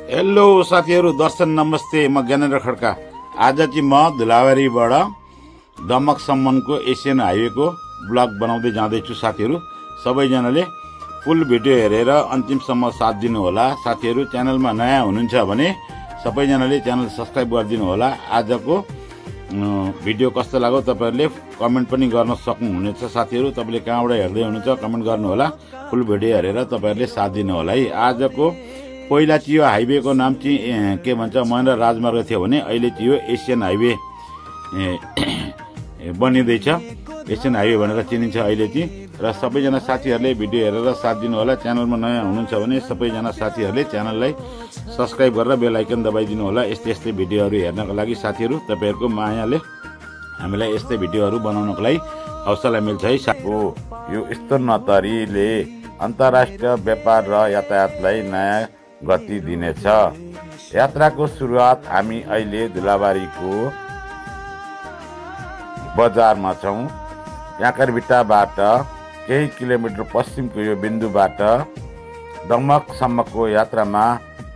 Hello साथीहरू, दर्शन नमस्ते। म ज्ञानेन्द्र खड्का। आज चाहिँ म धुलाबारीबाट दमकसम्मको एसियन हाइवेको ब्लग बनाउँदै जाँदैछु। साथीहरू सबैजनाले फुल भिडियो हेरेर अन्तिमसम्म साथ दिनुहोला। साथीहरू च्यानलमा नयाँ हुनुहुन्छ भने सबैजनाले च्यानल सब्स्क्राइब गरिदिनु होला। आजको भिडियो कस्तो लाग्यो तपाईहरुले कमेन्ट पनि गर्न सक्नुहुनेछ। साथीहरू तपाईले कहाँबाट हेर्दै हुनुहुन्छ कमेन्ट गर्नुहोला। फुल भिडियो हेरेर तपाईहरुले साथ दिनु होला है। आजको पहिला चाहिँ यो हाइवेको नाम चाहिँ के भन्छ महेन्द्र राजमार्ग थियो भने अहिले चाहिँ यो एसियन हाइवे बनिँदैछ। एसियन हाइवे भनेर चिनिन्छ अहिले चाहिँ। र सबैजना साथीहरूले भिडियो हेरेर साथ दिनु होला। च्यानलमा नयाँ हुनुहुन्छ भने सबैजना साथीहरूले च्यानललाई सब्स्क्राइब गरेर बेल आइकन दबाइदिनु होला। यस्तै भिडियोहरू हेर्नको लागि साथीहरू तपाईहरुको मायाले हामीलाई यस्तै भिडियोहरू बनाउनको लागि हौसला मिल्छ है। यो स्तरोन्नतिले अन्तर्राष्ट्रिय व्यापार र यातायातलाई नयाँ गति दिनेछ। यात्राको सुरुवात हामी अहिले धुलाबारीको बजारमा छौं। याकरभिट्टाबाट केही किलोमिटर पश्चिमको यो बिन्दुबाट दमकसम्मको यात्रामा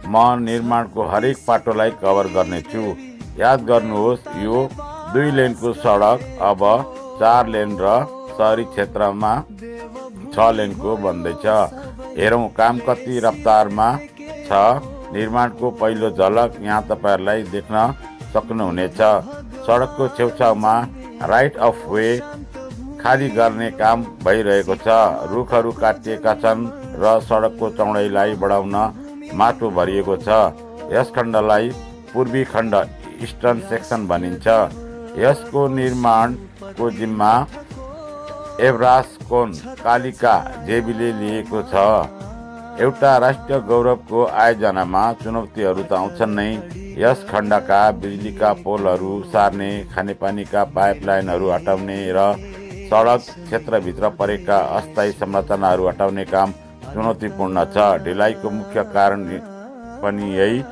म निर्माणको हरेक पाटोलाई कभर गर्नेछु। याद गर्नुहोस्, यो 2 लेनको सडक अब 4 लेन र शहरी क्षेत्रमा 6 लेनको बन्दैछ। हेरौं काम कति रफ्तारमा छ। निर्माणको पहिलो झलक यहाँ तपाईहरुलाई देख्न सक्नुहुनेछ। सडकको छेउछाउमा राइट अफ वे खाली गर्ने काम भइरहेको छ। रुखहरू काटिएका छन् र सडकको चौडाइलाई बढाउन माटो भरिएको छ। यस खण्डलाई पूर्वी खण्ड इस्टर्न सेक्सन भनिन्छ। यसको निर्माणको जिम्मा एभरासकोन कालिका जेबीले लिएको छ। एउटा राष्ट्रिय गौरवको आयोजनामा चुनौतीहरू त आउँछन् नै। यस खण्डका बिजुलीका पोलहरू सार्ने, खानेपानीका पाइपलाइनहरू हटाउने र सडक क्षेत्रभित्र परेका अस्थायी संरचनाहरू हटाउने काम चुनौतीपूर्ण छ। ढिलाइको मुख्य कारण पनि यही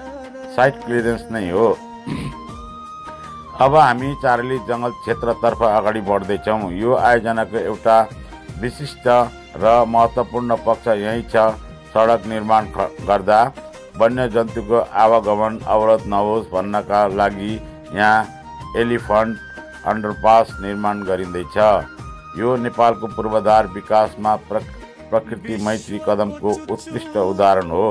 साइट क्लियरेन्स नै हो। अब हामी चारली जंगल क्षेत्रतर्फ अगाडि बढ्दैछौँ। यो आयोजनाको एउटा विशिष्ट र महत्त्वपूर्ण पक्ष यही छ। सडक निर्माण गर्दा वन्यजन्तुको आवागमन अवरोध नहोस् भन्नका लागि यहाँ एलिफन्ट अन्डरपास निर्माण गरिँदैछ। यो नेपालको पूर्वाधार विकासमा प्रकृति मैत्री कदमको उत्कृष्ट उदाहरण हो।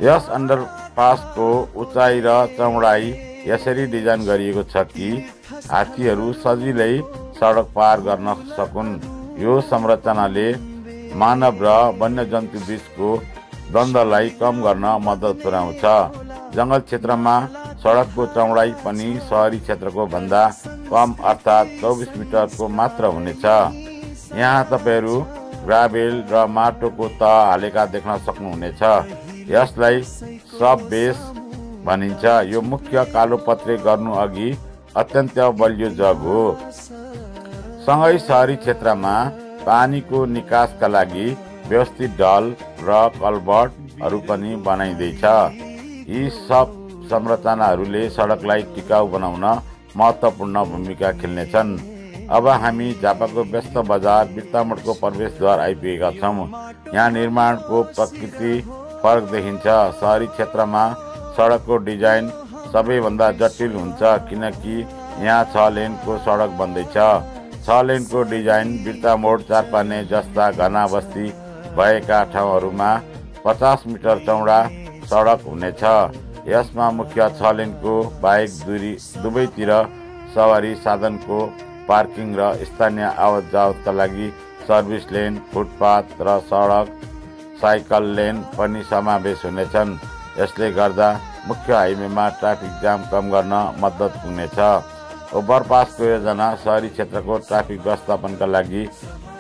यस अन्डरपासको उचाइ र चौडाइ यसरी डिजाइन गरिएको छ कि हात्तीहरू सजिलै सडक पार गर्न सकुन्। यो संरचनाले मानव र वन्यजन्तु बीचको द्वन्द्वलाई कम गर्न मद्दत पुर्याउँछ। जंगल क्षेत्रमा सडकको चौडाइ पनि शहरी क्षेत्रको भन्दा कम अर्थात् 24 मिटरको मात्र हुनेछ। यहाँ तपाईहरू ग्राभेल र माटोको तह हालेका देख्न सक्नुहुनेछ। यसलाई सब बेस भनिन्छ। यो मुख्य कालोपत्रे गर्नु अघि अत्यन्त बलियो जग हो। सँगै शहरी क्षेत्रमा पानीको निकासका लागि व्यवस्थित ढल र कल्भर्टहरू पनि बनाइँदैछ। यी सब संरचनाहरूले सडकलाई टिकाउ बनाउन महत्त्वपूर्ण भूमिका खेल्नेछन्। अब हामी झापाको व्यस्त बजार बिर्तामोडको प्रवेशद्वार आइपुगेका छौँ। यहाँ निर्माणको प्रकृति फरक देखिन्छ। शहरी क्षेत्रमा सडकको डिजाइन सबैभन्दा जटिल हुन्छ किनकि यहाँ 6 लेनको सडक बन्दैछ। 6 लेनको डिजाइन बिर्तामोड, चारपाने जस्ता घना बस्ती भएका ठाउँहरूमा 50 मिटर चौडा सडक हुनेछ। यसमा मुख्य 6 लेनको बाहेक दुवैतिर सवारी साधनको पार्किङ र स्थानीय आवतजावतका लागि सर्भिस लेन, फुटपाथ र सडक साइकल लेन पनि समावेश हुनेछन्। यसले गर्दा मुख्य हाइवेमा ट्राफिक जाम कम गर्न मद्दत पुग्नेछ। ओभरपासको योजना शहरी क्षेत्रको ट्राफिक व्यवस्थापनका लागि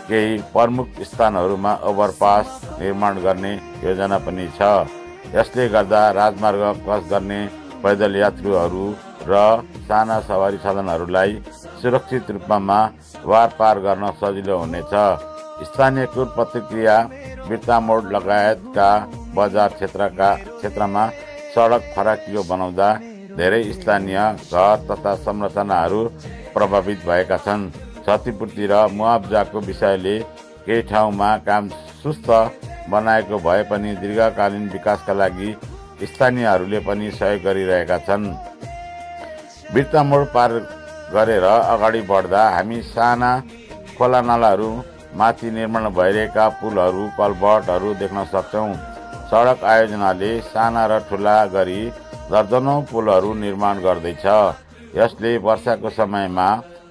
केही प्रमुख स्थानहरूमा ओभरपास निर्माण गर्ने योजना पनि छ। यसले गर्दा राजमार्ग क्रस गर्ने पैदल यात्रुहरू र साना सवारी साधनहरूलाई सुरक्षित रूपमा वारपार गर्न सजिलो हुनेछ। स्थानीयको प्रतिक्रिया बिर्तामोड लगायतका बजार क्षेत्रमा सडक फराकिलो बनाउँदा धेरै स्थानीय घर तथा संरचनाहरू प्रभावित भएका छन्। क्षतिपूर्ति र मुआवजाको विषयले केही ठाउँमा काम सुस्त बनाएको भए पनि दीर्घकालीन विकासका लागि स्थानीयहरूले पनि सहयोग गरिरहेका छन्। बिर्तामोड पार गरेर अगाडि बढ्दा हामी साना खोलानालाहरू, माथि निर्माण भइरहेका पुलहरू, कलभर्टहरू देख्न सक्छौँ। सडक आयोजनाले साना र ठुला गरी दर्जनौं पुलहरू निर्माण गर्दैछ। यसले वर्षाको समयमा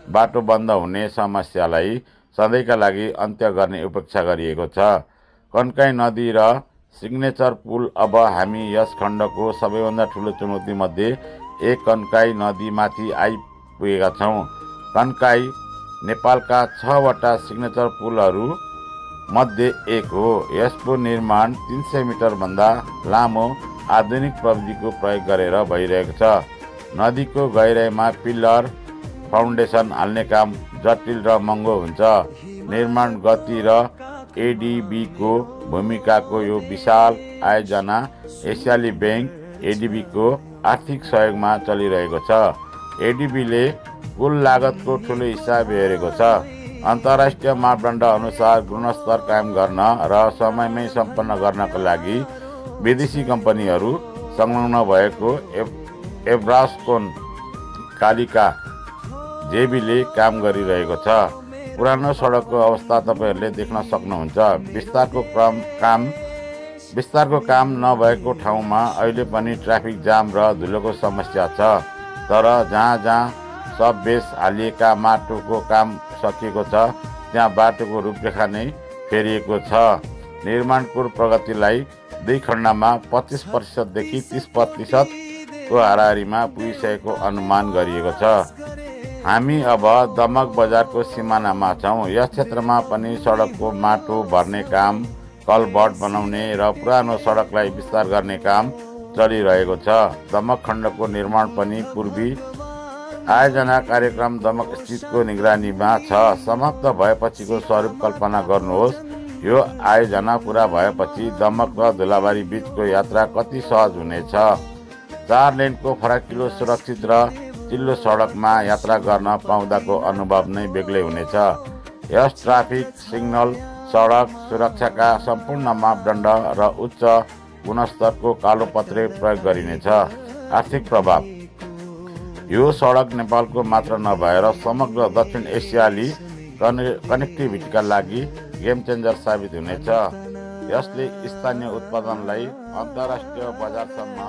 बाटो बन्द हुने समस्यालाई सधैँका लागि अन्त्य गर्ने अपेक्षा गरिएको छ। कन्काई नदी र सिग्नेचर पुल। अब हामी यस खण्डको सबैभन्दा ठुलो चुनौतीमध्ये एक कन्काई नदीमाथि आइपुगेका छौँ। कन्काई नेपालका 6 वटा सिग्नेचर पुलहरू मध्ये एक हो। यसको निर्माण 300 मिटरभन्दा लामो आधुनिक प्रविधिको प्रयोग गरेर भइरहेको छ। नदीको गहिराइमा पिल्लर, फाउन्डेसन हाल्ने काम जटिल र महँगो हुन्छ। निर्माण गति र एडिबीको भूमिकाको यो विशाल आयोजना एसियाली बैंक एडिबीको आर्थिक सहयोगमा चलिरहेको छ। एडिबीले कुल लागतको ठुलो हिस्सा बेहोरेको छ। अन्तर्राष्ट्रिय मापदण्ड अनुसार गुणस्तर कायम गर्न र समयमै सम्पन्न गर्नका लागि विदेशी कम्पनीहरू संलग्न भएको एभ्रास्कोन कालिका जेबीले काम गरिरहेको छ। पुरानो सडकको अवस्था तपाईहरूले देख्न सक्नुहुन्छ। विस्तारको काम नभएको ठाउँमा अहिले पनि ट्राफिक जाम र धुलोको समस्या छ। तर जहाँ सब बेस हालिएका माटोको काम सकिएको छ, त्यहाँ बाटोको रूपरेखा नै फेरिएको छ। निर्माणको प्रगतिलाई 2 खण्डमा 25% देखि 30% को हाराहारीमा पुगिसकेको अनुमान गरिएको छ। हामी अब दमक बजारको सिमानामा छौँ। यस क्षेत्रमा पनि सडकको माटो भर्ने काम, कलभर्ट बनाउने र पुरानो सडकलाई विस्तार गर्ने काम चलिरहेको छ। दमक खण्डको निर्माण पनि पूर्वी आयोजना कार्यक्रम दमक स्थितको निगरानीमा छ। समाप्त भएपछिको स्वरूप कल्पना गर्नुहोस्। यो आयोजना पूरा भएपछि दमक र धुलाबारी बीचको यात्रा कति सहज हुनेछ। 4 लेनको फराकिलो, सुरक्षित र चिल्लो सडकमा यात्रा गर्न पाउँदाको अनुभव नै बेग्लै हुनेछ। यस ट्राफिक सिग्नल, सडक सुरक्षाका सम्पूर्ण मापदण्ड र उच्च गुणस्तरको कालोपत्रे प्रयोग गरिनेछ। आर्थिक प्रभाव। यो सडक नेपालको मात्र नभएर समग्र दक्षिण एसियाली कनेक्टिभिटीका लागि गेम चेन्जर साबित हुनेछ। यसले स्थानीय उत्पादनलाई अन्तर्राष्ट्रिय बजारसम्म